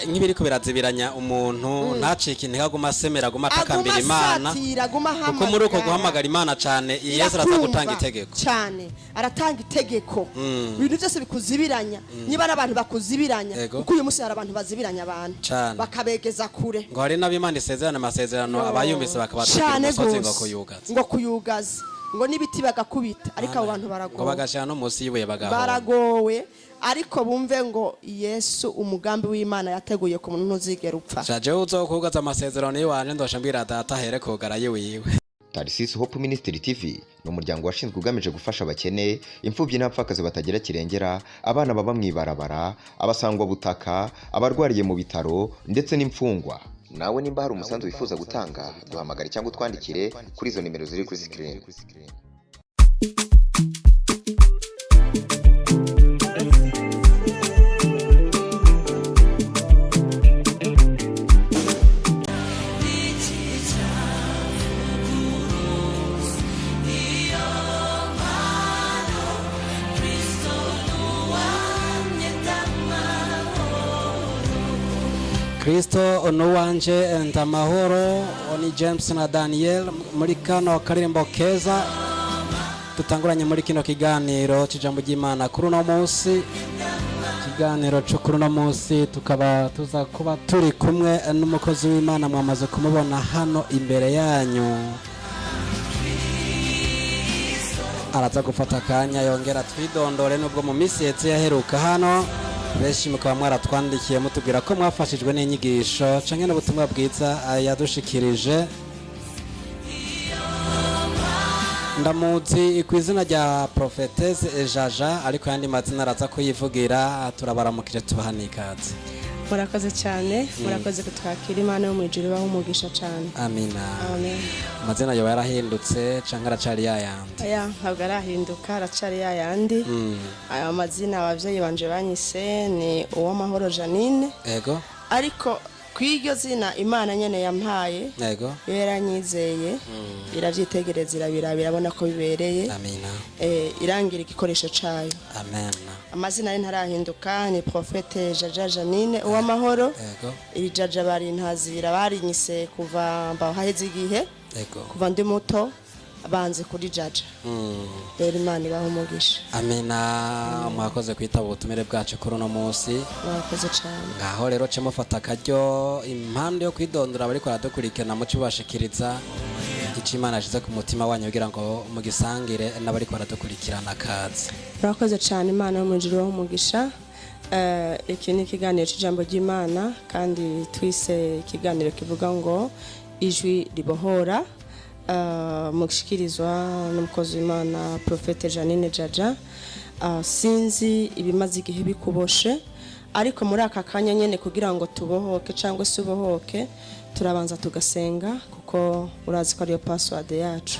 Nk'ibiriko birazibiranya umuntu ntacike intege, aguma asemera, aguma atakambira Aguma Imana, asatira, aguma kuko muri uko ahamagara. Guhamagara Imana cane, Yesu araza Irakumva gutanga itegeko. Cyane, aratanga itegeko. Ibintu byose bikuzibiranya, niba ari abantu bakuzibiranya, kuko uyu munsi hari abantu bazibiranya abantu bakabegeza kure. Ngo hari n'ab'Imana isezerana amasezerano, abayumvise bakabatwikira Cane umusozi ngo gose. kuyugaza. Ngo kuyugaza, ngo n'ibiti bagakubita, ariko abo bantu ngo baragowe. Bagashira no munsi y'ibuye bagahonda. Baragowe, ariko bumve ngo Yesu, umugambi w'Imana yateguye ku muntu ntuzigera upfa. Jewe uzokugaza amasezerano y'iwanje, ndosha mbwira data ahere kugara yiwiwe. Tarisisi Hope Ministry TV ni umuryango washinzwe ugamije gufasha abakene, imfubyi n'abapfakazi batagira kirengera, abana baba mu ibarabara, abasangwabutaka, abarwariye mu bitaro ndetse n'imfungwa. Nawe nimba hari umusanzu wifuza gutanga, duhamagare cyangwa utwandikire kuri izo nimero ziri kuri sikirini. Kristo nuwanje ndamahoro. Ni James na Daniel muri kano karirimbo keza dutanguranye muri kino kiganiro cy'ijambo ry'Imana kuri uno munsi. Ikiganiro cyo kuri uno munsi tukaba tuza kuba turi kumwe n'umukozi w'Imana, mwamaze kumubona hano imbere yanyu. Araza gufata akanya yongera twidondore, nubwo mu minsi yetse yaheruka hano benshi mukaba mwaratwandikiye mutubwira ko mwafashijwe n'inyigisho canke n'ubutumwa bwiza yadushikirije. Ndamuzi ku izina rya Prophetesse Jaja, ariko ayandi mazina araza kuyivugira. Turabaramukije, tubaha n'ikaze. Murakoze cyane, murakoze kutwakira. Imana yo mu ijuru ibahe umugisha cyane. Amina. Amen. Amazina yoba yarahindutse canke aracari yayandi? Aya ntabwo arahinduka, aracari yayandi. Aya mazina ababyeyi banje banyise ni Uwamahoro Janine. Ariko ku iryo zina Imana nyene yampaye, yo yaranyizeye, irabyitegereza, irabiraba, irabona ko bibereye. Amina. Irangira igikoresho cayo. Amen. Amazina ye ntarahinduka, ni Prophète Jaja Janine Uwamahoro. Iri Jaja barintazira, barinyise kuva mbaho, haheze igihe, kuva ndi muto banze kuri Jaja. Rero Imana ibaha umugisha. Amina. Mwakoze kwitaba ubutumire bwacu kuri uno munsi. Mwakoze cyane. Ngaho rero ce mufata akaryo impande yo kwidondora, bariko baradukurikirana, muce bubashikiriza icyo Imana yashize ku mutima wanyu kugira ngo mugisangire n'abariko baradukurikirana. Kaze. Murakoze cyane, Imana yo mu ijuru ibahe umugisha. Iki ni ikiganiro cy'ijambo ry'Imana, kandi twise ikiganiro kivuga ngo "Ijwi ribohora", mushikirizwa n'umukozi w'Imana Prophète Janine Jaja. Sinzi ibimaze igihe bikuboshe, ariko muri aka kanya nyene kugira ngo tubohoke cyangwa se ubohoke, turabanza tugasenga, kuko urazi ko ariyo password yacu.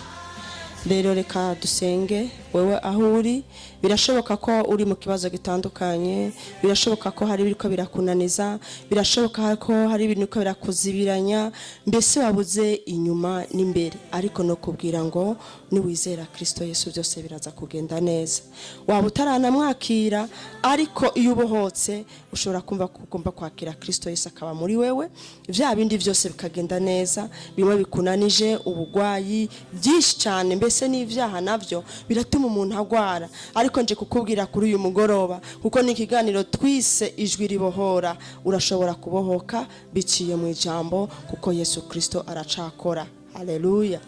Rero reka dusenge. Wewe aho uri, birashoboka ko uri mu kibazo gitandukanye, birashoboka ko hari ibiriko birakunaniza, birashoboka ko hari ibintu biriko birakuzibiranya, mbese wabuze inyuma n'imbere. Ariko no kubwira ngo niwizera Kristo Yesu, byose biraza kugenda neza. Waba utaranamwakira, ariko iyo ubohotse ushobora kumva ko ugomba kwakira Kristo Yesu akaba muri wewe, bya bindi byose bikagenda neza, bimwe bikunanije, ubugwayi byinshi cyane, mbese n'ibyaha nabyo biratuma umuntu agwara. Ariko nje kukubwira kuri uyu mugoroba, kuko ni ikiganiro twise "Ijwi ribohora", urashobora kubohoka biciye mu ijambo, kuko Yesu Kristo aracakora. Haleluya!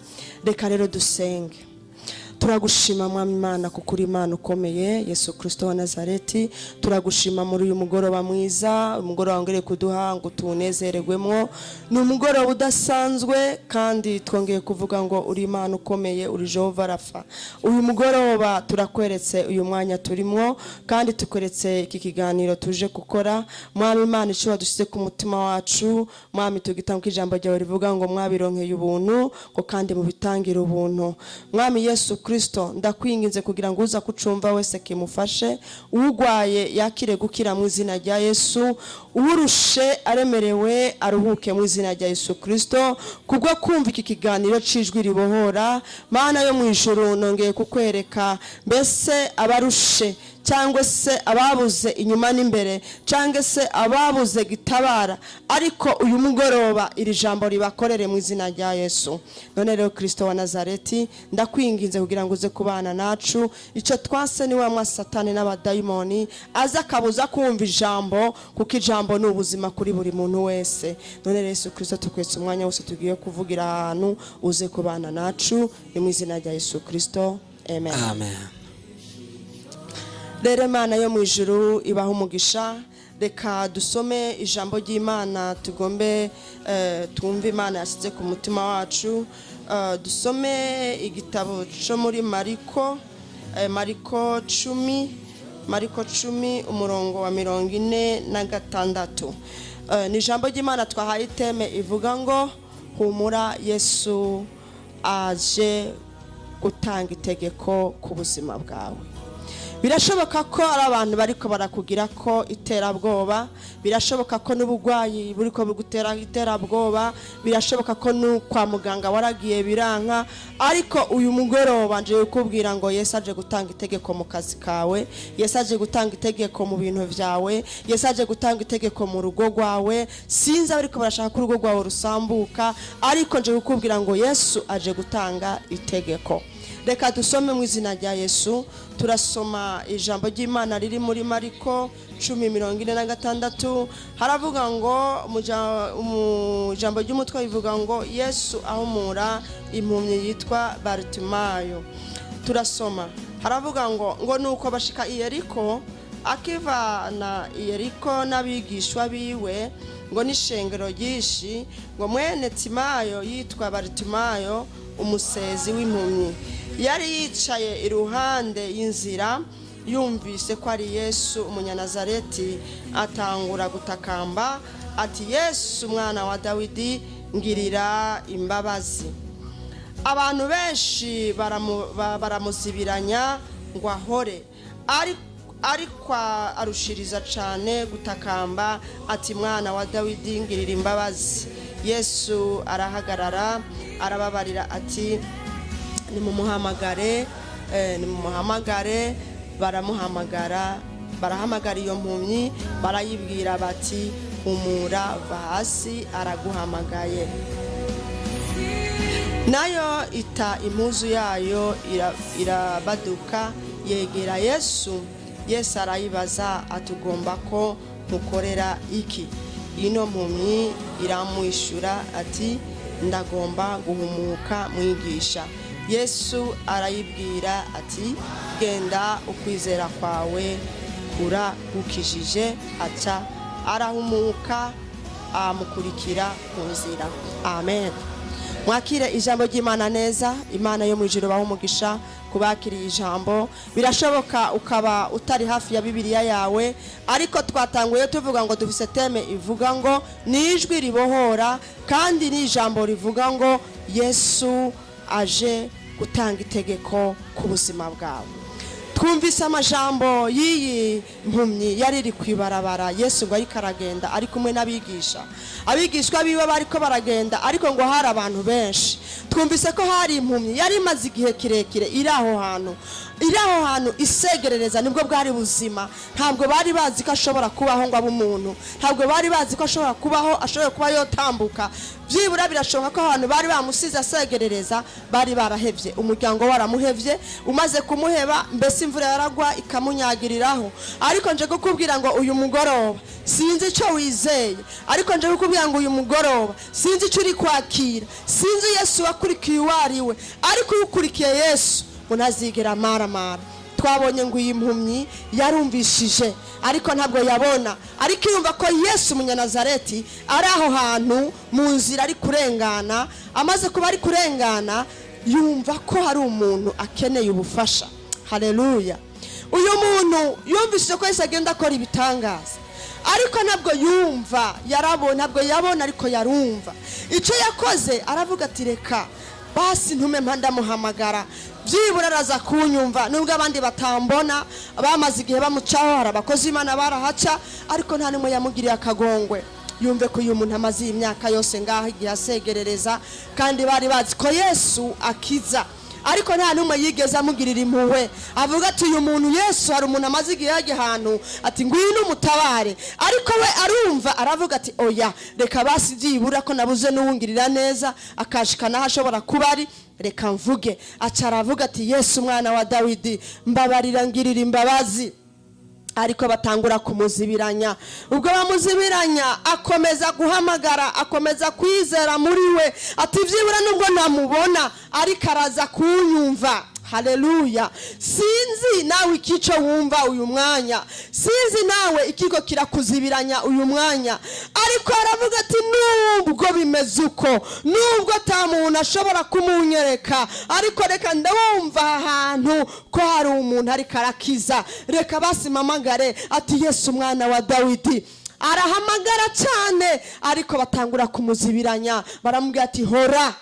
Reka rero dusenge. Turagushima Mwami Imana, kuko uri Imana ukomeye. Yesu Kristo wa Nazareti, turagushima muri uyu mugoroba mwiza, umugoroba wongereye kuduha ngo tuwunezererwemo. Ni umugoroba udasanzwe, kandi twongeye kuvuga ngo uri Imana ukomeye, uri Jehova Rafa. Uyu mugoroba turakweretse uyu mwanya turimo, kandi tukweretse iki kiganiro tuje gukora. Mwami Imana, icyo wadushyize ku mutima wacu, Mwami, tugitanga ijambo ryawe rivuga ngo mwabironkeye ubuntu, ngo kandi mubitangire ubuntu. Mwami Yesu Kristo, ndakwinginze kugira ngo uza kucumva wese kimufashe. Ugwaye yakire gukira mu izina rya Yesu, urushe aremerewe aruhuke mu izina rya Yesu Kristo, kubwo kumva iki kiganiro c'Ijwi ribohora. Mana yo mu ijuru, nongeye kukwereka mbese abarushe. Cyangwa se ababuze inyuma n'imbere, cyangwa se ababuze gitabara, ariko uyu mugoroba iri jambo ribakorere mu izina rya Yesu. None rero, Kirisito wa Nazareti, ndakwinginze kugira ngo uze kubana nacu. Icyo twase ni wa mwasatani n'abadayimoni aza akabuza kumva ijambo, kuko ijambo ni ubuzima kuri buri muntu wese. None rero, Yesu Kirisito, tukwetse umwanya wose tugiye kuvugira ahantu, uze kubana nacu. Ni mu izina rya Yesu Kirisito, amen. Amen. Rero Imana yo mu ijuru ibaha umugisha. Reka dusome ijambo ry'Imana, tugombe twumve Imana yashyize ku mutima wacu. Dusome igitabo cyo muri Mariko, Mariko 10, Mariko 10, umurongo wa 46. Ni ijambo ry'Imana twahaye thème ivuga ngo: "Humura, Yesu aje gutanga itegeko ku buzima bwawe." Birashoboka ko ari abantu bariko barakugira ko iterabwoba, birashoboka ko n'uburwayi buriko bugutera iterabwoba, birashoboka ko no kwa muganga waragiye biranka, ariko uyu mugoroba nje kukubwira ngo Yesu aje gutanga itegeko mu kazi kawe, Yesu aje gutanga itegeko mu bintu vyawe, Yesu aje gutanga itegeko mu rugo rwawe. Sinzi abariko barashaka ko urugo rwawe rusambuka, ariko nje kukubwira ngo Yesu aje gutanga itegeko. Reka dusome mu izina rya Yesu. Turasoma ijambo ry'Imana riri muri Mariko 10:46. Haravuga ngo mu ijambo ry'umutwe rivuga ngo: "Yesu ahumura impumyi yitwa Baritimayo." Turasoma, haravuga ngo: "Nuko bashika i Yeriko. Akivana i Yeriko n'abigishwa biwe ngo n'ishengero ryinshi, ngo mwene Timayo yitwa Baritimayo, umusezi w'impumyi, yari yicaye iruhande y'inzira. Yumvise ko ari Yesu Umunyanazareti, atangura gutakamba ati: 'Yesu, mwana wa Dawidi, ngirira imbabazi.' Abantu benshi baramuzibiranya ngo ahore, ariko arushiriza cyane gutakamba ati: 'Mwana wa Dawidi, ngirira imbabazi.' Yesu arahagarara, arababarira ati: 'Nimumuhamagare.' Nimumuhamagare." Baramuhamagara, barahamagara iyo mpumyi, barayibwira bati: 'Humura, va hasi, araguhamagaye.' Nayo ita impuzu yayo, irabaduka, yegera Yesu. Yesu arayibaza ati: 'Ugomba ko nkukorera iki?' Ino mpumyi iramwishyura ati: 'Ndagomba guhumuka, mwigisha.' Yesu arayibwira ati: 'Genda, ukwizera kwawe kuragukijije.' Aca arahumuka, amukurikira ku nzira." Amen. Mwakire ijambo ry'Imana neza. Imana yo mu ijuru baho umugisha kubakiriye ijambo. Birashoboka ukaba utari hafi ya Bibiliya yawe, ariko twatanguye tuvuga ngo dufise thème ivuga ngo ni ijwi ribohora, kandi ni ijambo rivuga ngo Yesu aje gutanga itegeko ku buzima bwawe. Twumvise amajambo y'iyi mpumyi yari iri ku ibarabara. Yesu ngo ariko aragenda ari kumwe n'abigisha, abigishwa biwe bariko baragenda, ariko ngo hari abantu benshi. Twumvise ko hari impumyi yari imaze igihe kirekire iri aho hantu, iri aho hantu isegerereza. Nibwo bwari buzima. Ntabwo bari bazi ko ashobora kubaho ngo abe umuntu, ntabwo bari bazi ko ashobora kubaho, ashobora kuba yotambuka byibura. Birashoboka ko abantu bari bamusize asegerereza bari barahevye, umuryango waramuhevye, umaze kumuheba, mbese imvura yaragwa ikamunyagiriraho. Ariko nje kukubwira ngo uyu mugoroba, sinzi icyo wizeye, ariko nje kukubwira ngo uyu mugoroba, sinzi icyo uri kwakira, sinzi Yesu wakurikiye uwo ari we, ariko iyo ukurikiye Yesu ngo ntazigera amaramara. Twabonye ngo iyi mpumyi yarumvishije, ariko ntabwo yabona, ariko yumva ko Yesu Umunyanazareti ari aho hantu mu nzira ari kurengana. Amaze kuba ari kurengana, yumva ko hari umuntu akeneye ubufasha. Haleluya! Uyu muntu yumvishije ko Yesu agenda akora ibitangaza, ariko ntabwo yumva, yarabona, ntabwo yabona, ariko yarumva. Icyo yakoze, aravuga ati: "Reka basi ntume mpa ndamuhamagara, byibura araza kunyumva nubwo abandi batambona." Bamaze igihe bamucaho, hari abakozi b'Imana barahaca, ariko nta n'umwe yamugiriye akagongwe. Yumve ko uyu muntu amaze iyi myaka yose ngaho igihe asegerereza, kandi bari bazi ko Yesu akiza. Ariko nta n'umwe yigeze amugirira impuhwe, avuga ati: "Uyu muntu Yesu, hari umuntu amaze igihe yajya ahantu, ati ngwino umutabare." Ariko we arumva, aravuga ati: "Oya, reka basi byibura ko nabuze n'uwungirira neza akashikana aho ashobora kuba ari, reka mvuge." Aca aravuga ati: "Yesu, umwana wa Dawidi, mbabarira, ngirira imbabazi." Ariko batangura kumuzibiranya. Ubwo bamuzibiranya, akomeza guhamagara, akomeza kwizera muri we, ati: "Byibura nubwo namubona, ariko araza kunyumva." Haleluya! Sinzi nawe ikico wumva uyu mwanya, sinzi nawe ikigo kirakuzibiranya uyu mwanya, ariko aravuga ati: "Nubwo bimeze uko, nubwo ata muntu ashobora kumunyereka, ariko reka ndabumva aha hantu ko hari umuntu ariko arakiza, reka basimpamagare." Ati: "Yesu, umwana wa Dawidi." Arahamagara cyane, ariko batangura kumuzibiranya, baramubwira ati: "Hora."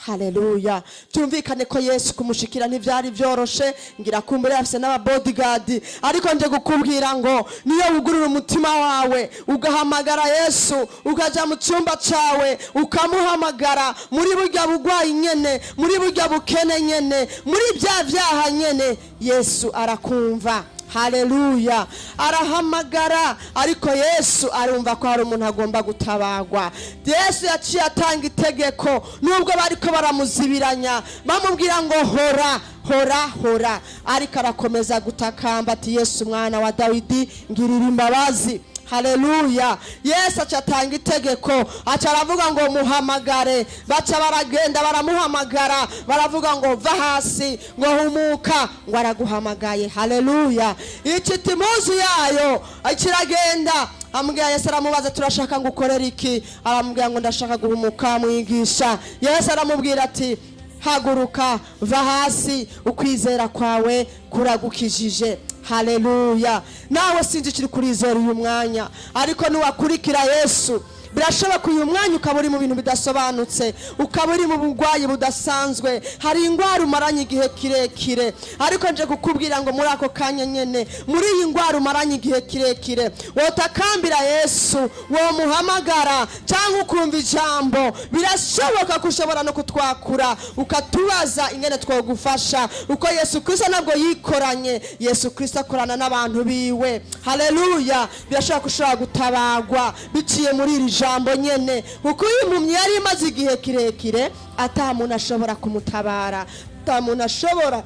Haleluya! Byumvikane ko Yesu kumushikira ntibyari byoroshe, ngira kumbure afise n'ababodyguard. Ariko nje kukubwira ngo niyo wugurura umutima wawe ugahamagara Yesu, ukaja mu cyumba cawe ukamuhamagara, muri burya bugwayi nyene, muri burya bukene nyene, muri bya vyaha nyene, Yesu arakumva. Haleluya! Arahamagara, ariko Yesu arumva ko hari umuntu agomba gutabagwa. Yesu yaciye atanga itegeko, nubwo bariko baramuzibiranya, bamubwira ngo: "Hora, hora, hora." Ariko arakomeza gutakamba ati: "Yesu, umwana wa Dawidi, ngirira imbabazi." Haleluya! Yesu aca atanga itegeko, aca aravuga ngo: "Muhamagare." Baca baragenda baramuhamagara, baravuga ngo: "Va hasi," ngo: "Humuka," ngo: "Araguhamagaye." Haleluya! Icita impuzu yayo, kiragenda amubwira. Yesu aramubaza: "Turashaka ngo ukorere iki?" Aramubwira ngo: "Ndashaka guhumuka, mwigisha." Yesu aramubwira ati: "Haguruka, va hasi, ukwizera kwawe kuragukijije." Haleluya! Nawe sinzi ikiri kurizera uyu mwanya, ariko niwakurikira Yesu, birashoboka uyu mwanya ukaba uri mu bintu bidasobanutse, ukaba uri mu burwayi budasanzwe, hari indwara umaranye igihe kirekire. Ariko nje kukubwira ngo muri ako kanya nyene, muri iyi ndwara umaranye igihe kirekire, wotakambira Yesu, womuhamagara cyangwa ukumva ijambo, birashoboka ko ushobora no kutwakura ukatubaza ingene twogufasha, uko Yesu Kristo ntabwo yikoranye. Yesu Kristo akorana n'abantu biwe. Haleluya! Birashoboka ko ushobora gutabagwa biciye muri iri jambo nyene, kuko uyu mpumyi yari imaze igihe kirekire ata muntu ashobora kumutabara, ata muntu ashobora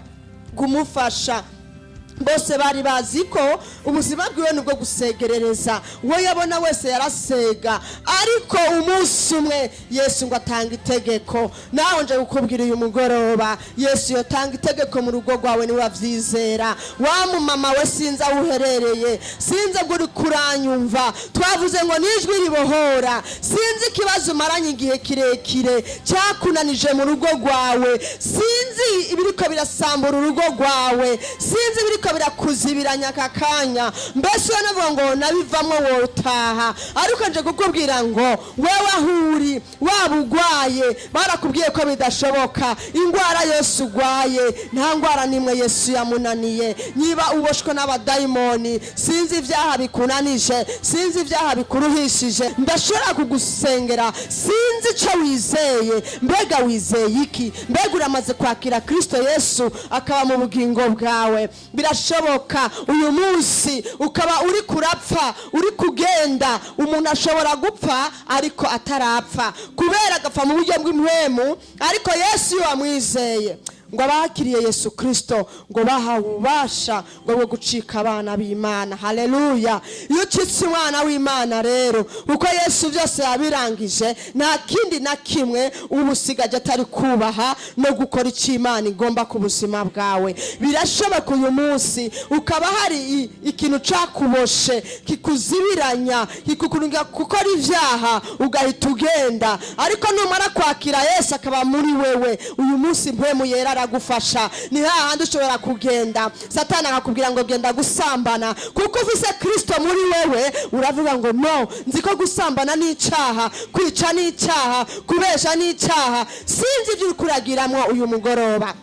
kumufasha. Bose bari bazi ko ubuzima bwiwe ni ubwo gusegerereza, uwo yabona wese yarasega. Ariko umunsi umwe Yesu ngo atanga itegeko. Nawe nje kukubwira uyu mugoroba, Yesu yotanga itegeko mu rugo rwawe niwe wavyizera. Wa mumama we, sinzi aho uherereye, sinzi ngo uri kuranyumva. Twavuze ngo nijwi ribohora. Sinzi ikibazo umaranye igihe kirekire cyakunanije mu rugo rwawe, sinzi ibiriko birasambura urugo rwawe, sinzi ibiriko birakuzibiranya aka kanya. Mbese uranavuga ngo nabivamwo wotaha? Ariko nje kukubwira ngo wewe aho uri, waba ugwaye, barakubwiye ko bidashoboka, indwara yose ugwaye, nta ndwara n'imwe Yesu yamunaniye. Niba uboshwe n'abadayimoni, sinzi ibyaha bikunanije, sinzi ibyaha bikuruhishije, ndashobora kugusengera. Sinzi icyo wizeye. Mbega wizeye iki? Mbega uramaze kwakira Kristo Yesu akaba mu bugingo bwawe? Birashoboka uyu munsi ukaba uri kurapfa, uri kugenda. Umuntu ashobora gupfa ariko atarapfa, kubera agapfa mu buryo bw'impwemu. Ariko Yesu iyo wamwizeye, ngo abakiriye Yesu Kirisito ngo bahawe ububasha ngo bwo gucika abana b'Imana. Haleluya! Iyo ucitse umwana w'Imana rero, kuko Yesu byose yabirangije, nta kindi na kimwe uba usigaje atari kubaha no gukora icyo Imana igomba ku buzima bwawe. Birashoboka uyu munsi ukaba hari ikintu cakuboshe, kikuzibiranya, kikukurunga gukora ibyaha, ugahita ugenda. Ariko numara kwakira Yesu akaba muri wewe, uyu munsi Mpwemu Yera aragufasha. Ni hahandi ushobora kugenda, Satani akakubwira ngo genda gusambana, kuko ufise Kristo muri wewe, uravuga ngo: "No, nzi ko gusambana ni icyaha, kwica ni icyaha, kubesha ni icyaha." Sinzi ibyo uri kuragiramwo uyu mugoroba.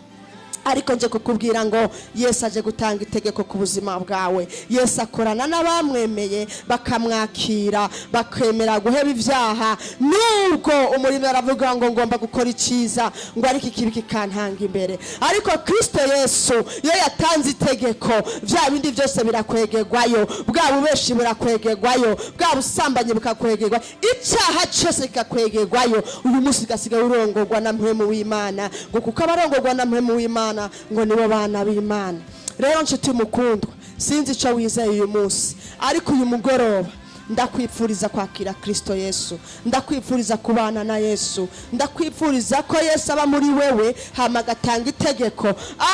Ariko nje kukubwira ngo Yesu aje gutanga itegeko ku buzima bwawe. Yesu akorana n'abamwemeye, bakamwakira, bakemera guheba ibyaha. Nubwo umurimo aravuga ngo ngomba gukora icyiza, ngo ariko ikibi kikantanga imbere, ariko Kirisito Yesu iyo yatanze itegeko, bya bindi byose birakwegerwayo. Bwa bubeshi burakwegerwayo, bwa busambanyi bukakwegerwa, icyaha cyose kikakwegerwayo. Uyu munsi ugasigaye urongorwa na Mpwemu w'Imana, ngo kuko abarongorwa na Mpwemu w'Imana ngo nibo bana b'Imana. Rero nshuti mukundwa, sinzi icyo wizeye uyu munsi, ariko uyu mugoroba ndakwifuriza kwakira Kirisito Yesu, ndakwifuriza kubana na Yesu, ndakwifuriza ko Yesu aba muri wewe, hama agatanga itegeko.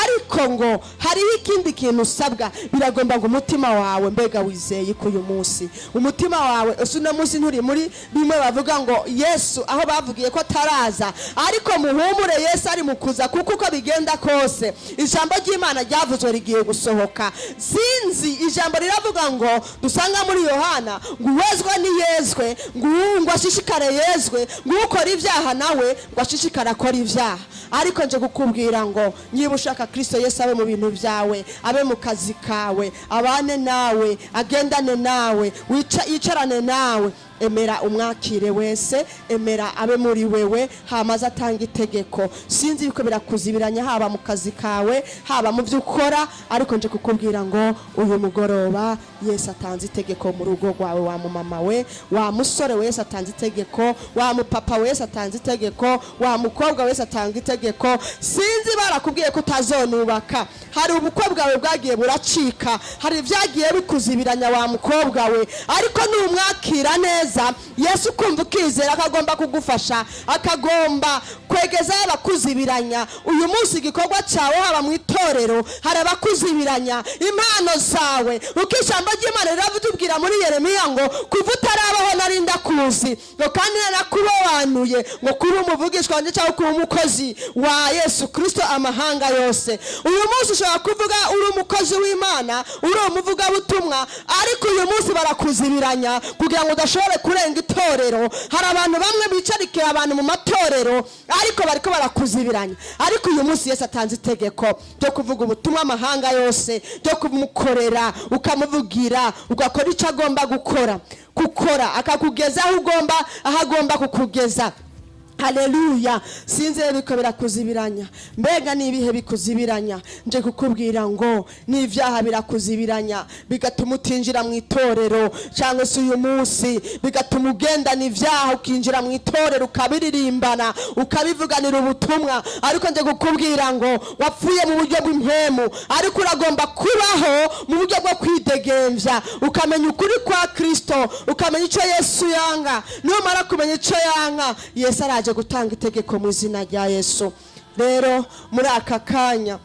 Ariko ngo hariho ikindi kintu usabwa, biragomba ngo umutima wawe, mbega wizeye ko uyu munsi umutima wawe ese uno munsi nturi muri bimwe bavuga ngo Yesu aho bavugiye ko ataraza? Ariko muhumure, Yesu ari mu kuza, kuko uko bigenda kose ijambo ry'Imana ryavuzwe rigiye gusohoka. Sinzi, ijambo riravuga ngo dusanga muri Yohana ngo uwezwa niyezwe, ngo ashishikare yezwe, ngo ukora ibyaha nawe ngo ashishikare akora ibyaha. Ariko nje kukubwira ngo niba ushaka Kirisito Yesu abe mu bintu byawe, abe mu kazi kawe, abane nawe, agendane nawe, yicarane nawe, emera umwakire wese, emera abe muri wewe, hamaze atanga itegeko. Sinzi yuko birakuzibiranya, haba mu kazi kawe, haba mu byo ukora, ariko nje kukubwira ngo uyu mugoroba Yesu atanze itegeko mu rugo rwawe. Wa mumama we, wa musore we, Yesu atanze itegeko. Wa mupapa we, Yesu atanze itegeko. Wa mukobwa we, Yesu atanga itegeko. Sinzi barakubwiye ko utazonubaka, hari ubukwe bwawe bwagiye buracika, hari ibyagiye bikuzibiranya, wa mukobwa we, ariko numwakira neza Yesu, ukumva ukizera ko agomba kugufasha, akagomba kwegezayo abakuzibiranya. Uyu munsi igikorwa cyawe, haba mu itorero, hari abakuzibiranya impano zawe, uko ijambo ry'Imana riravutubwira muri Yeremiya ngo kuva utarabaho nari ndakuzi, ngo kandi narakurobanuye ngo kuba umuvugishwa wanjye cyangwa kuba umukozi wa Yesu Kirisito amahanga yose. Uyu munsi ushobora kuvuga uri umukozi w'Imana, uri umuvugabutumwa, ariko uyu munsi barakuzibiranya kugira ngo udashobore kurenga itorero. Hari abantu bamwe bicarikira abantu mu matorero, ariko bariko barakuzibiranya. Ariko uyu munsi Yesu atanze itegeko ryo kuvuga ubutumwa amahanga yose, ryo kumukorera, ukamuvugira, ugakora icyo agomba gukora, akakugeza aho ugomba, aho agomba kukugeza. Haleluya! Sinzi rero biko birakuzibiranya. Mbega ni ibihe bikuzibiranya? Nje kukubwira ngo n'ibyaha birakuzibiranya, bigatuma utinjira mu itorero, cyangwa se uyu munsi bigatuma ugendana ibyaha, ukinjira mu itorero, ukabiririmbana, ukabivuganira ubutumwa. Ariko nje kukubwira ngo wapfuye mu buryo bw'impemu, ariko uragomba kubaho mu buryo bwo kwidegembya, ukamenya ukuri kwa Kristo, ukamenya icyo Yesu yanga. Numara kumenya icyo yanga, Yesu araje gutanga itegeko mu izina rya Yesu. Rero muri aka kanya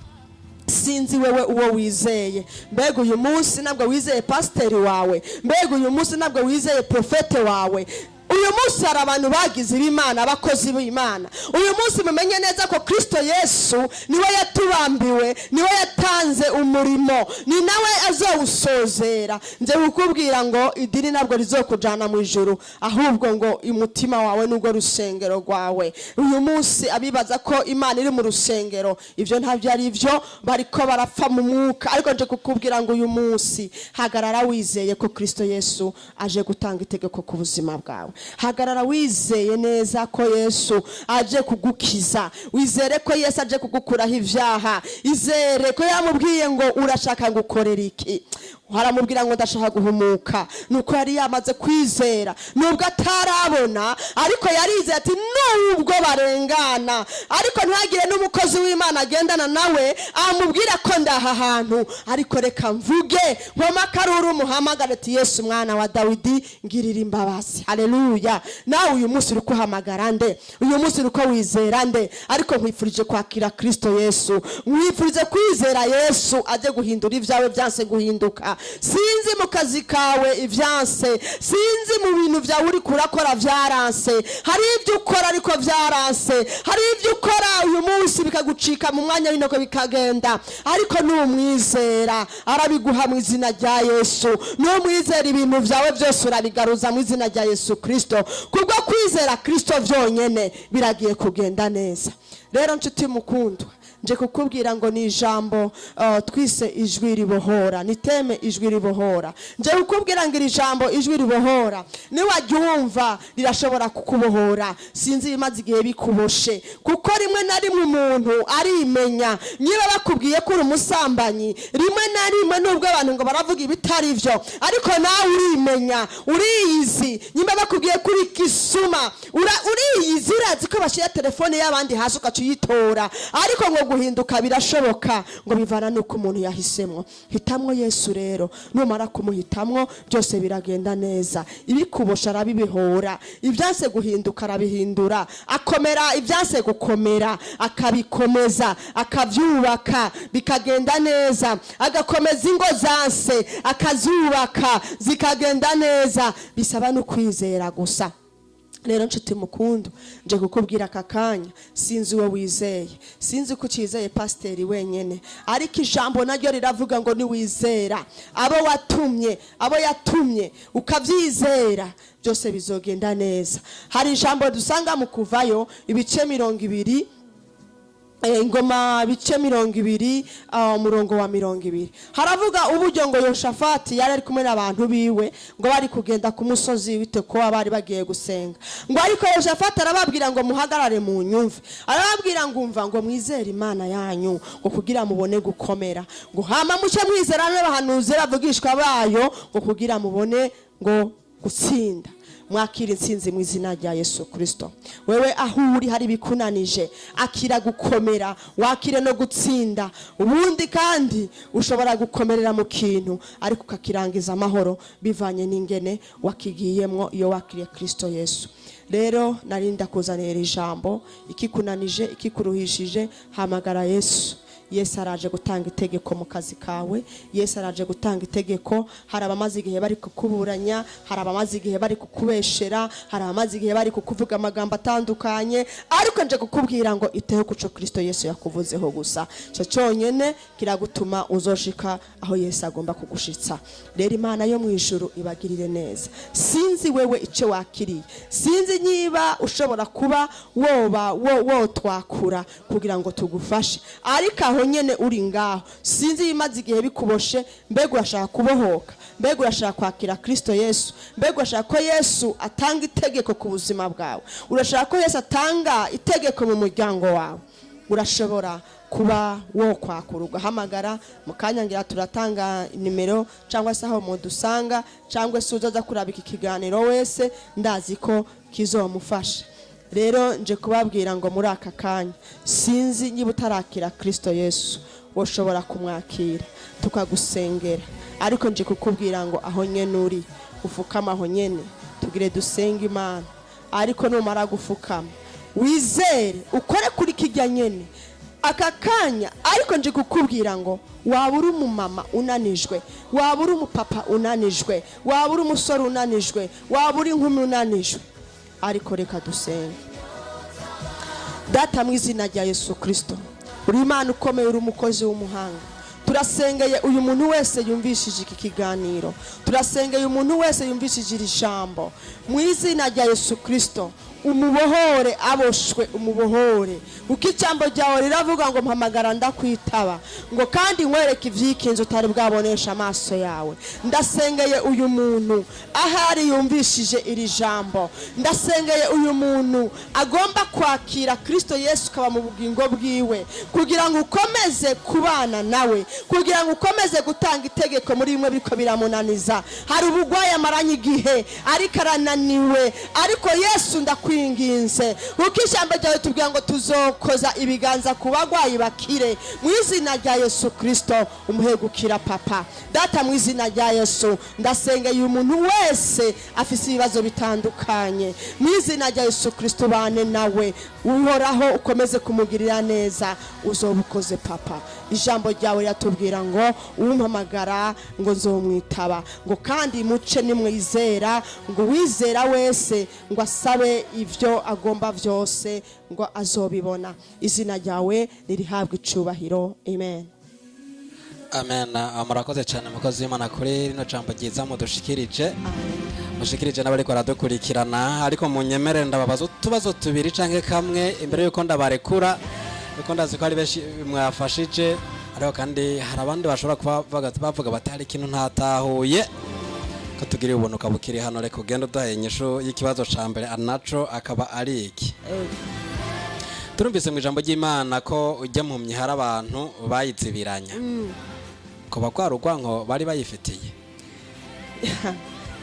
sinzi wewe uwo wizeye. Mbega uyu munsi ntabwo wizeye pasiteri wawe? Mbega uyu munsi ntabwo wizeye profete wawe? Uyu munsi hari abantu bagize ibimana, abakozi b'Imana. Uyu munsi mumenye neza ko Kristo Yesu niwe yatubambiwe, niwe yatanze umurimo, ni nawe azowusozera. Nze kukubwira ngo idini ntabwo rizokujana mu ijuru, ahubwo ngo umutima wawe nubwo rusengero rwawe. Uyu munsi abibaza ko Imana iri mu rusengero, ibyo ntabyo ari byo, bariko barapfa mu mwuka. Ariko nje kukubwira ngo uyu munsi hagarara wizeye ko Kristo Yesu aje gutanga itegeko ku buzima bwawe. Hagarara wizeye neza ko Yesu aje kugukiza, wizere ko Yesu aje kugukuraho ibyaha. Izere ko yamubwiye ngo urashaka ngukorera iki? Aramubwira ngo ndashaka guhumuka. Nuko yari yamaze kwizera, nubwo atarabona, ariko yarizeye ati nubwo barengana, ariko ntihagire n'umukozi w'Imana agendana nawe amubwira ko ndaha hantu, ariko reka mvuge nkoma akaruru, muhamagare ati Yesu mwana wa Dawidi, ngirira imbabazi. Haleluya! Nawe uyu munsi uri kuhamagara nde? Uyu munsi uri ko wizera nde? Ariko nkwifurije kwakira Kristo Yesu, nkwifurije kwizera Yesu ajye guhindura ibyawe byanse guhinduka. Sinzi mu kazi kawe ibyanse, sinzi mu bintu byawe uri kurakora byaranse, hari ibyo ukora ariko byaranse, hari ibyo ukora uyu munsi bikagucika mu mwanya w'inteko bikagenda, ariko numwizera arabiguha mu izina rya Yesu. Numwizera ibintu byawe byose urabigaruza mu izina rya Yesu Kristo. Kubwo kwizera Kristo byonyine biragiye kugenda neza. Rero nshuti mukundwa, Nje kukubwira ngo ni ijambo twise "Ijwi ribohora", ni thème "Ijwi ribohora". Nje kukubwira ngo iri jambo "Ijwi ribohora", niwaryumva rirashobora kukubohora. Sinzi ibimaze igihe bikuboshe, kuko rimwe na rimwe umuntu arimenya. Niba bakubwiye ko uri umusambanyi, rimwe na rimwe nubwo abantu ngo baravuga ibitari byo, ariko nawe urimenya, uriyizi. Niba bakubwiye ko uri kisuma, uriyizi, urazi ko bashyira telefone y'abandi hasi ugaca uyitora. Ariko ngo guhinduka birashoboka, ngo bivana n'uko umuntu yahisemo. Hitamwo Yesu rero, numara kumuhitamwo byose biragenda neza. Ibikubosha arabibihora, ibyanse guhinduka arabihindura, akomera ibyanse gukomera akabikomeza, akabyubaka bikagenda neza, agakomeza ingo zanse akazubaka zikagenda neza. Bisaba no kwizera gusa. Rero nshuti mukundu, nje kukubwira aka kanya, sinzi uwo wizeye, sinzi ko ukizeye pasiteri wenyine, ariko ijambo naryo riravuga ngo niwizera abo watumye, abo yatumye, ukabyizera, byose bizogenda neza. Hari ijambo dusanga mu Kuvayo ibice 20, Ingoma bice 20, umurongo wa 20, haravuga uburyo ngo Yoshafati yari ari kumwe n'abantu biwe, ngo bari kugenda ku musozi w'Itekowa, bari bagiye gusenga. Ngo ariko Yoshafati arababwira ngo muhagarare mu nyumve, arababwira ngo umva, ngo mwizere Imana yanyu, ngo kugira mubone gukomera, ngo hama muce mwizera n'abahanuzi bavugishwa bayo, ngo kugira mubone ngo gutsinda. Mwakira intsinzi mu izina rya Yesu Kirisito. Wewe aho uri hari ibikunanije, akira gukomera, wakire no gutsinda. Ubundi kandi ushobora gukomerera mu kintu ariko ukakirangiza amahoro, bivanye n'ingene wakigiyemwo iyo wakiriye Kirisito Yesu. Rero narinda kuzanira ijambo: ikikunanije, ikikuruhishije, hamagara Yesu. Yesu araje gutanga itegeko mu kazi kawe, Yesu araje gutanga itegeko. Hari abamaze igihe bari kukuburanya, hari abamaze igihe bari kukubeshera, hari abamaze igihe bari kukuvuga amagambo atandukanye, ariko nje kukubwira ngo iteho kuco Kristo Yesu yakuvuzeho gusa. Icyo cyonyine kiragutuma uzoshika aho Yesu agomba kugushitsa. Rero Imana yo mu ijuru ibagirire neza. Sinzi wewe icyo wakiriye, sinzi niba ushobora kuba woba wotwakura kugira ngo tugufashe, ariko aho nyene uri ngaho, sinzi ibimaze igihe bikuboshe. Mbega urashaka kubohoka? Mbega urashaka kwakira Kristo Yesu? Mbega urashaka ko Yesu atanga itegeko ku buzima bwawe? Urashaka ko Yesu atanga itegeko mu muryango wawe? Urashobora kuba wo kwakura ugahamagara mu kanya, ngira turatanga nimero cyangwa se aho mudusanga, cyangwa se uzaza kuraba iki kiganiro wese, ndazi ko kizomufasha. Rero nje kubabwira ngo muri aka kanya, sinzi niba utarakira Kristo Yesu, woshobora kumwakira tukagusengera. Ariko nje kukubwira ngo aho nyene uri ufukama, aho nyene tugire dusenge Imana. Ariko numara gufukama, wizere, ukore kuri kijya nyene aka kanya. Ariko nje kukubwira ngo waba uri umumama unanijwe, waba uri umupapa unanijwe, waba uri umusore unanijwe, waba uri inkumi unanijwe, ariko reka dusenge. Data, mu izina rya Yesu Kirisito, uri Imana ukomeye, uri umukozi w'umuhanga. Turasengeye uyu muntu wese yumvishije iki kiganiro, turasengeye umuntu wese yumvishije iri jambo. Mu izina rya Yesu Kirisito, umubohore aboshwe, umubohore, kuko ijambo ryawe riravuga ngo mpamagara ndakwitaba, ngo kandi nkwereke ibyikinze utari bwabonesha amaso yawe. Ndasengeye uyu muntu ahari yumvishije iri jambo, ndasengeye uyu muntu agomba kwakira Kirisito Yesu ukaba mu bugingo bwiwe, kugira ngo ukomeze kubana nawe, kugira ngo ukomeze gutanga itegeko muri bimwe biriko biramunaniza. Hari ubugwayi amaranye igihe ariko arananiwe, ariko Yesu, ndakwinginze, kuko ijambo ryawe tubwira ngo tuzokoza ibiganza ku bagwayi bakire. Mu izina rya Yesu Kirisito, umuhe gukira, Papa. Data, mu izina rya Yesu, ndasengeye umuntu wese afise ibibazo bitandukanye. Mu izina rya Yesu Kirisito, ubane nawe, Uhoraho, ukomeze kumugirira neza. Uzoba ukoze, Papa. Ijambo ryawe riratubwira ngo umpamagara ngo nzomwitaba, ngo kandi muce nimwizera, ngo uwizera wese ngo asabe ibyo agomba byose ngo azobibona. Izina ryawe nirihabwe icubahiro. Amen. Amen. Murakoze cyane, mukozi w'Imana, kuri rino jambo ryiza mudushikirije, mushikirije n'abariko baradukurikirana. Ariko munyemerere ndababaza utubazo tubiri canke kamwe imbere yuko ndabarekura. Kuko ndazi ko ari benshi mwafashije, ariko kandi hari abandi bashobora kuba bavuga bati hari ikintu ntatahuye. Ko tugiriye ubuntu ukaba ukiri hano, reka ugende uduhaye inyishu y'ikibazo ca mbere, anaco akaba ari iki. Turumvise mu ijambo ry'Imana ko ujya mu mpumyi hari abantu bayizibiranya, kuba rwa rugwanko bari bayifitiye.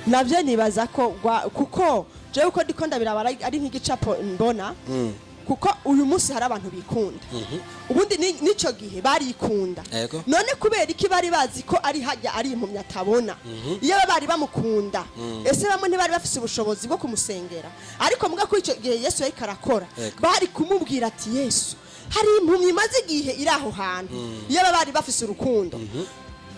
Nabyo nibaza ko kuko jewe uko ndiko ndabiraba ari nk'igicapo mbona, kuko uyu munsi hari abantu bikunda, ubundi n'ico gihe barikunda. None kubera iki bari bazi ko ari hajya ari impumyi atabona? Iyo bari bamukunda, ese bamwe ntibari bafise ubushobozi bwo kumusengera? Ariko muga kuri icyo gihe Yesu yariko arakora, bari kumubwira ati: "Yesu, hari impumyi imaze igihe iri aho hantu." Iyo bari bafise urukundo,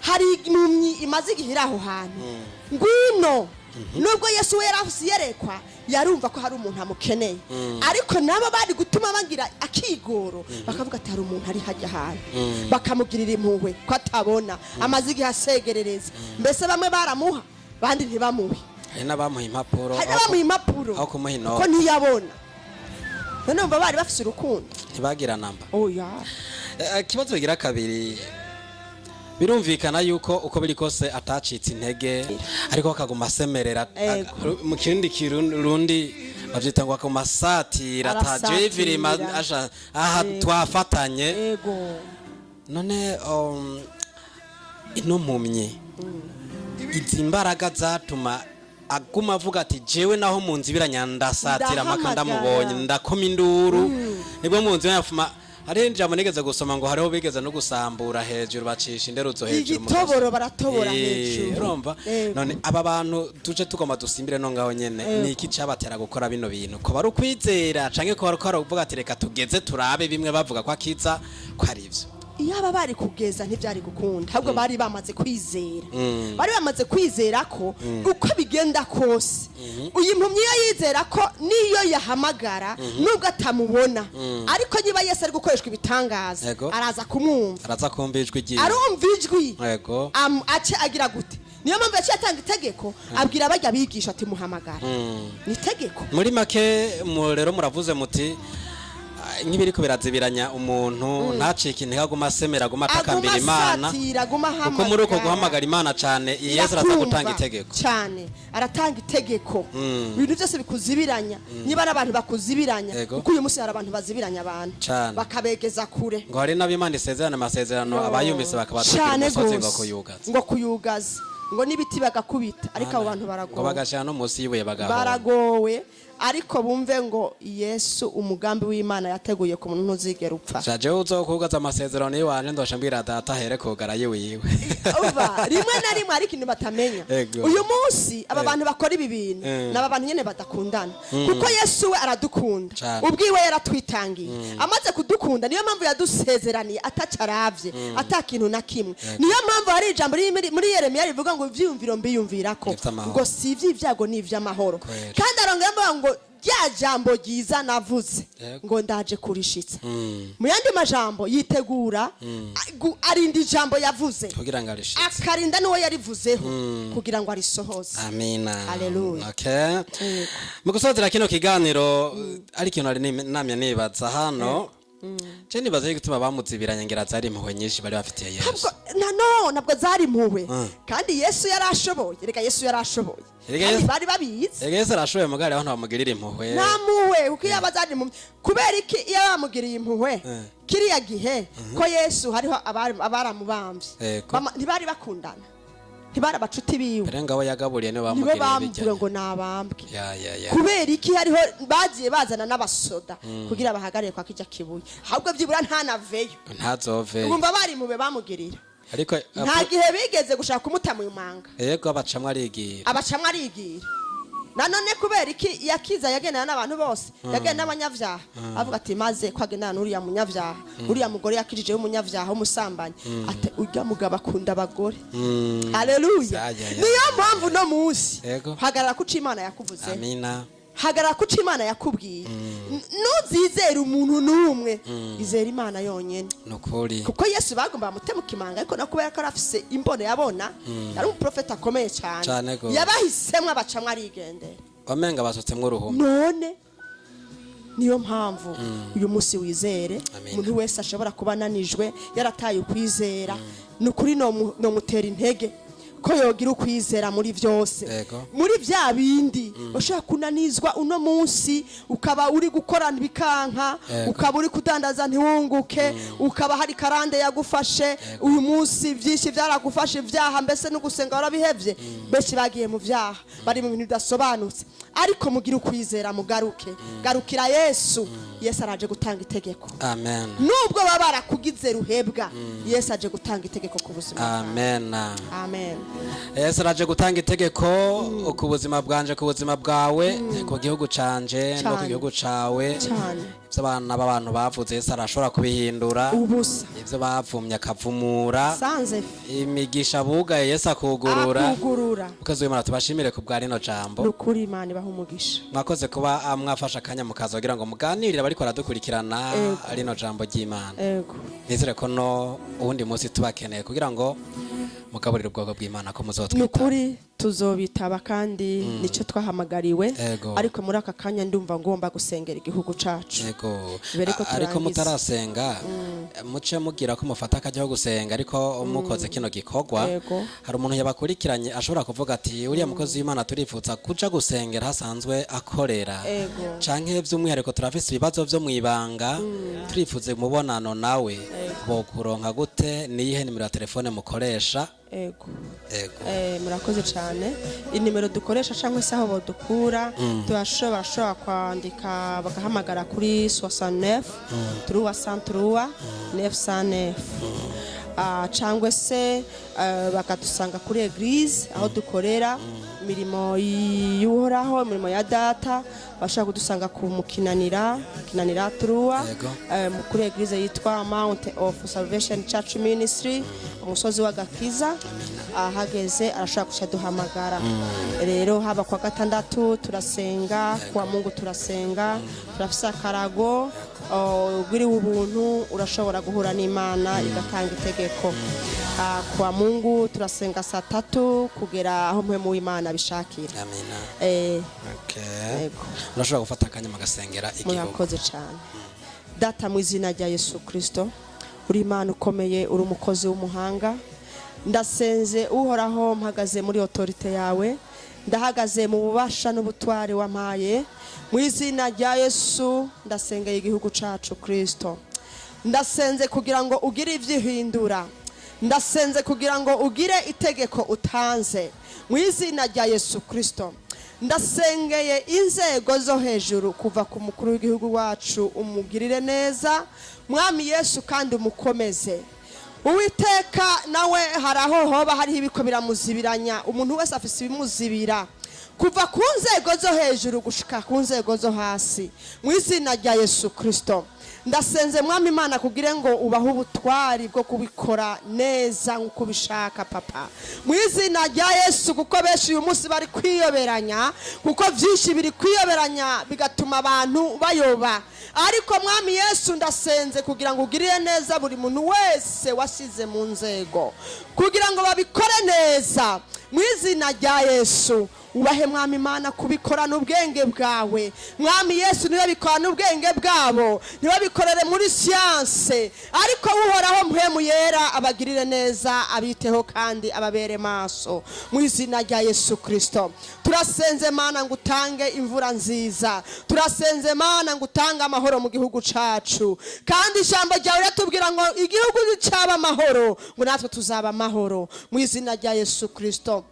hari impumyi imaze igihe iri aho hantu, ngwino. Nubwo Yesu we yari afise iyerekwa, yarumva ko hari umuntu amukeneye, ariko nabo bari gutuma bagira akigoro, bakavuga ati: "Hari umuntu ari hajya ahantu," bakamugirira impuhwe ko atabona, amaze igihe asegerereza. Mbese bamwe baramuha, bandi ntibamuhe. Hari n'abamuha impapuro. Hari n'abamuha impapuro aho kumuha inoti. Ko ntiyabona. None bumva bari bafise urukundo? Ntibagira namba. Oya. Ikibazo bigira kabiri, birumvikana yuko uko biri kose atacitse intege, ariko akaguma asemerera. Mu kindi Kirundi bavyita ngo akaguma asatira. Arasatira. Ataje virima asha aha twafatanye. None ino mpumyi, izi mbaraga zatuma aguma avuga ati: "Jewe naho mu nzu ibiranya ndasatira mpaka Ndahamagara. ndamubonye, ndakoma induru," nibwo mu nzu yafuma. Hariho ijambo nigeze gusoma ngo hariho bigeze no gusambura hejuru, bacisha inderuzo hejuru mu Igitoboro gasozi. baratobora hejuru. Urumva? None aba bantu tuje tugomba dusimbire no ngaho nyene, ni iki cabatera gukora bino bintu? Ko bari ukwizera, canke ko bari uvuga ati: "Reka tugeze turabe bimwe bavuga ko akiza, ko ari ivyo"? Iyo aba bari kugeza ntibyari gukunda, ahubwo bari bamaze kwizera, bari bamaze kwizera ko uko bigenda kose uyu mpumyi, iyo yizera ko niyo yahamagara, nubwo atamubona, ariko niba Yesu ari gukoreshwa ibitangaza, araza kumwumva. Araza kumva ijwi ryiwe. Arumva ijwi. Ace agira gute? Niyo mpamvu yaciye atanga itegeko, abwira bajya bigisha ati: "Muhamagara." Ni itegeko. Muri make rero muravuze muti nk'ibiriko birazibiranya umuntu ntacike intege, aguma asemera, aguma atakambira Aguma Imana, asatira, aguma kuko muri uko ahamagara. guhamagara Imana cane, Yesu araza Irakumva gutanga itegeko. Cyane, aratanga itegeko. Ibintu byose bikuzibiranya, niba ari abantu bakuzibiranya, kuko uyu munsi hari abantu bazibiranya abantu bakabegeza kure. Ngo hari n'ab'Imana isezerana amasezerano, abayumvise bakabatwikira Cyane umusozi ngo gose. kuyugaza. Ngo kuyugaza, ngo n'ibiti bagakubita, ariko abo bantu ngo baragowe. Bagashira no munsi y'ibuye bagahora. Baragowe, ariko bumve ngo Yesu, umugambi w'Imana yateguye ku muntu ntuzigera upfa. Jaje uzokugaza amasezerano y'iwanje, ndosha mbwira data ahere kugara yiwiwe. Umva, rimwe na rimwe hari ikintu batamenya. Uyu munsi aba bantu bakora ibi bintu ni aba bantu nyine badakundana, kuko Yesu we aradukunda. Ubwiwe yaratwitangiye. Amaze kudukunda, niyo mpamvu yadusezeraniye atacaravye, ata kintu na kimwe. Niyo mpamvu hari ijambo riri muri Yeremiya rivuga ngo: "Ivyiyumviro mbiyumvirako Ivy'amahoro. ngo si ivy'ibyago, ni ivy'amahoro." Kandi arongera avuga ngo: "Rya jambo ryiza navuze, ngo ndaje kurishitsa." Mu yandi majambo, yitegura arinda ijambo yavuze kugira ngo arishitse, akarinda n'uwo yarivuzeho kugira ngo arisohoze. Amina. Haleluya. Okay. Mu gusozera kino kiganiro, ari ikintu nari namye nibaza hano. Je nibaza yuko igituma bamuzibiranye, ngira zari impuhwe nyinshi bari bafitiye Yesu. Ntabwo no ntabwo zari impuhwe, kandi Yesu yarashoboye. Reka, Yesu yarashoboye, Erega kandi bari babizi. Ega Yesu arashoboye, mugari aho ntibamugirira impuhwe. Nta mpuhwe, kuko iyo aba zari impuhwe, kubera iki iyo bamugiriye impuhwe kiriya gihe ko Yesu hariho abaramubambye? Ntibari bakundana, ntibari abacuti biwe. Mbere ngabo yagaburiye nibo Nibo bamugiriye bamvuga bijyanye. ngo nabambwe. Ya ya ya. Kubera iki hariho bagiye bazana n'abasoda kugira bahagarare kwa kijya kibuye, ahubwo byibura ntanaveyo? Ntazove. Bumva bari mube bamugirira. Ariko Nta gihe bigeze gushaka kumuta mu manga. Yego, abacamwe arigira. Abacamwe arigira. Nanone kubera iki yakiza yagendana n'abantu bose, yagendana n'abanyabyaha? Avuga ati: "Maze ko agendana n'uriya munyabyaha, uriya mugore yakijije w'umunyabyaha w'umusambanyi," ati: "Urya mugabo akunda abagore." Haleluya. Ya, ya, ya. Niyo mpamvu no munsi hagarara kuco Imana yakuvuze. Amina. Hagarara kuco Imana yakubwiye. Ntuzizere umuntu n'umwe, izera Imana yonyine. Nukuri. Kuko Yesu bagomba bamutemuka imanga, ariko no kubera ko yari afise imbono, yabona, yari umuprofeti akomeye cyane. Cane gose. Yabahisemwo abacamwo arigendera. Wamenga basutsemwo uruhumbi. None Niyo mpamvu uyu munsi wizere. Amen. Umuntu wese ashobora kuba ananijwe, yarataye ukwizera, ni ukuri nomutera intege ko yogira ukwizera muri byose, muri bya bindi ushobora kunanizwa uno munsi, ukaba uri gukorana ibikanka, ukaba uri kudandaza ntiwunguke, ukaba hari karande yagufashe uyu munsi, byinshi byaragufashe, ibyaha, mbese no gusenga warabihevye. Benshi bagiye mu byaha, bari mu bintu bidasobanutse, ariko mugire ukwizera, mugaruke, garukira Yesu. Yesu araje gutanga itegeko. Amen. Nubwo baba barakugize ruhebwa, Yesu aje gutanga itegeko ku buzima bwawe. Amen. Amen. Yesu araje gutanga itegeko ku buzima bwanje, ku buzima bwawe, ku gihugu canje no ku Cane. gihugu cawe. Cane. Ibyo abana b'abantu bavuze, Yesu arashobora kubihindura. Ubusa. Ibyo bavumye akavumura. Sanze. Imigisha bugaye, Yesu akugurura. Akugurura. Mukozi w'Imana, tubashimire ku bwa rino jambo. Ni ukuri, Imana ibaha umugisha. Mwakoze kuba mwafashe akanya mukaza kugira ngo muganirire abariko baradukurikirana rino jambo ry'Imana. Nizere ko no uwundi munsi tubakeneye kugira ngo mugaburire ubwoko bw'Imana ko Ni muzotwita. ukuri tuzobitaba, kandi nicyo twahamagariwe. Ariko muri aka kanya ndumva ngomba gusengera igihugu cacu. Mbere ko Ariko turangiza. mutarasenga, muce mugira ko mufata akajya gusenga, ariko mukoze kino gikorwa, hari umuntu yabakurikiranye ashobora kuvuga ati: "Uriya mukozi w'Imana turifuza kuja gusengera hasanzwe akorera, canke by'umwihariko turafise ibibazo vyo mwibanga, turifuza umubonano nawe." Bokuronka gute? Niyihe nimero ya telefone mukoresha? Ego. Ego. Murakoze cyane. Inimero dukoresha cyangwa se aho badukura, turashobora bashobora kwandika bagahamagara kuri 69 303 909, cyangwa se bakadusanga kuri église aho dukorera imirimo y'Uhoraho, imirimo ya Data. Bashobora kudusanga ku Mukinanira, Kinanira trois, kuri église yitwa Mount of Salvation Church Ministry, umusozi w'agakiza. Ahageze arashobora guca duhamagara. Rero haba kwa gatandatu turasenga, kwa Mungu turasenga, turafise akarago. Ugiriwe ubuntu urashobora guhura n'Imana igatanga itegeko. Kwa Mungu turasenga saa 3 kugera aho mpwemu w'Imana abishakira. Amina. Okay. Yego. Urashobora gufata akanya mugasengera igihugu. Murakoze cyane. Data, mu izina rya Yesu Kirisito, uri Imana ukomeye, uri umukozi w'umuhanga. Ndasenze Uhoraho, mpagaze muri autorité yawe, ndahagaze mu bubasha n'ubutware wampaye. Mu izina rya Yesu ndasengeye igihugu cyacu. Kirisito, ndasenze kugira ngo ugire ibyo uhindura, ndasenze kugira ngo ugire itegeko utanze. Mu izina rya Yesu Kirisito ndasengeye inzego zo hejuru, kuva ku mukuru w'igihugu wacu. Umugirire neza, Mwami Yesu, kandi umukomeze. Uwiteka, nawe hari aho hoba hariho ibiko biramuzibiranya. Umuntu wese afise ibimuzibira, kuva ku nzego zo hejuru gushika ku nzego zo hasi. Mu izina rya Yesu Kirisito ndasenze, Mwami Imana, kugira ngo ubahe ubutwari bwo kubikora neza nk'uko ubishaka, Papa, mu izina rya Yesu. Kuko benshi uyu munsi bari kwiyoberanya, kuko byinshi biri kwiyoberanya bigatuma abantu bayoba. Ariko Mwami Yesu, ndasenze kugira ngo ugirire neza buri muntu wese wasize mu nzego kugira ngo babikore neza. Mu izina rya Yesu ubahe, Mwami Imana, kubikorana ubwenge bwawe. Mwami Yesu, ntibabikorane ubwenge bwabo, ntibabikorere muri siyanse, ariko Uhoraho mpwemu yera abagirire neza, abiteho kandi ababere maso. Mu izina rya Yesu Kirisito turasenze, Mana, ngo utange imvura nziza. Turasenze, Mana, ngo utange amahoro mu gihugu cacu. Kandi ijambo ryawe riratubwira ngo igihugu nicaba amahoro, ngo natwe tuzaba amahoro. Mu izina rya Yesu Kirisito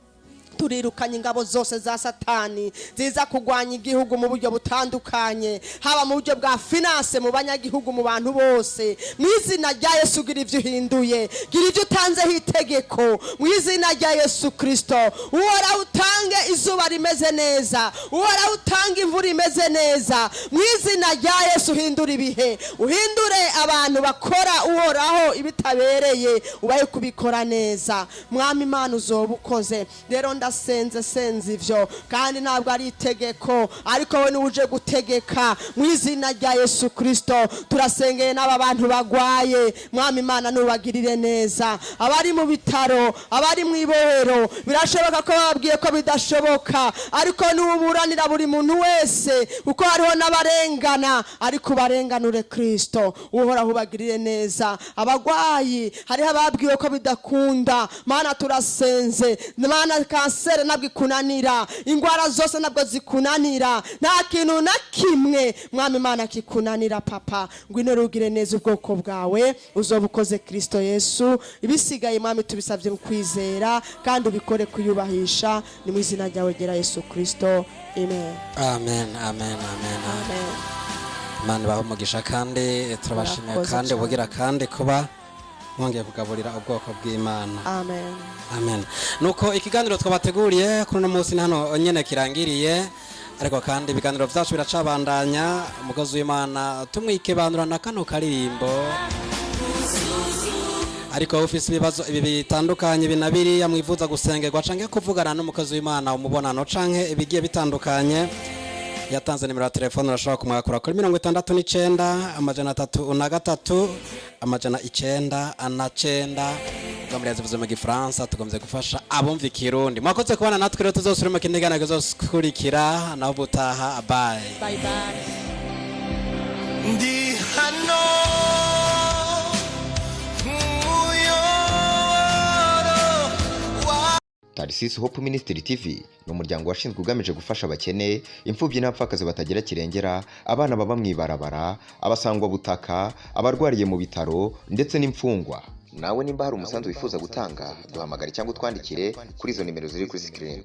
turirukanye ingabo zose za Satani ziza kurwanya igihugu mu buryo butandukanye, haba mu buryo bwa finance, mu banyagihugu, mu bantu bose. Mu izina rya Yesu gira ibyo uhinduye, gira ibyo utanzeho itegeko. Mu izina rya Yesu Kirisito, Uhoraho, utange izuba rimeze neza, Uhoraho, utange imvura imeze neza. Mu izina rya Yesu uhindure ibihe, uhindure abantu bakora, Uhoraho, ibitabereye, ubahe kubikora neza. Mwami Imana, uzoba ukoze. Rero Ndasenze, senze ivyo, kandi ntabwo ari itegeko, ariko we niwe uje gutegeka mu izina rya Yesu Kristo. Turasengeye n'aba bantu bagwaye, Mwami Imana, nubagirire neza, abari mu bitaro, abari mu ibohero. Birashoboka ko bababwiye ko bidashoboka, ariko nuburanira buri muntu wese, kuko hariho n'abarengana, ariko ubarenganure Kristo. Uhoraho, ubagirire neza. Abagwayi, hariho ababwiwe ko bidakunda. Mana, turasenze. Mana, kanseri ntabwo ikunanira, indwara zose ntabwo zikunanira, nta kintu na kimwe, Mwami Imana, kikunanira. Papa, ngwino rugire neza ubwoko bwawe, uzoba ukoze, Kristo Yesu. Ibisigaye, Mwami, tubisabye mu kwizera, kandi ubikore kuyubahisha. Ni mu izina ryawe gera, Yesu Kristo, amen. Amen, amen, amen. Amen. Imana ibahe umugisha, kandi turabashimiye Murakoze kandi cyane. ubugira kandi kuba mwongeye kugaburira ubwoko bw'Imana. Amen. Amen. Nuko ikiganiro twabateguriye kuri uno munsi ni hano nyene kirangiriye, ariko kandi ibiganiro byacu biracabandanya. Umukozi w'Imana tumwikebanura na kano karirimbo, ariko wowe ufise ibibazo ibi bitandukanye, ibi na biriya, mwifuza gusengerwa canke kuvugana n'umukozi w'Imana umubonano canke ibigiye bitandukanye, yatanze nimero ya telefone. Urashobora kumwakura kuri 69 303 909. Tugamuriye zivuze mu Gifaransa, tugombye gufasha abumva Ikirundi. Mwakoze kubana natwe rero, tuzosubire mu kindi kiganiro kizokurikira. Naho ubutaha, bye. Bye bye. Ndi hano nk'umuyoboro wa Tarisisi Hope Ministry TV ni umuryango washinzwe ugamije gufasha abakene, imfubyi n'abapfakazi batagira kirengera, abana baba mu ibarabara, abasangwabutaka, abarwariye mu bitaro ndetse n'imfungwa. Nawe nimba hari umusanzu wifuza gutanga, duhamagare cyangwa utwandikire kuri izo nimero ziri kuri screen.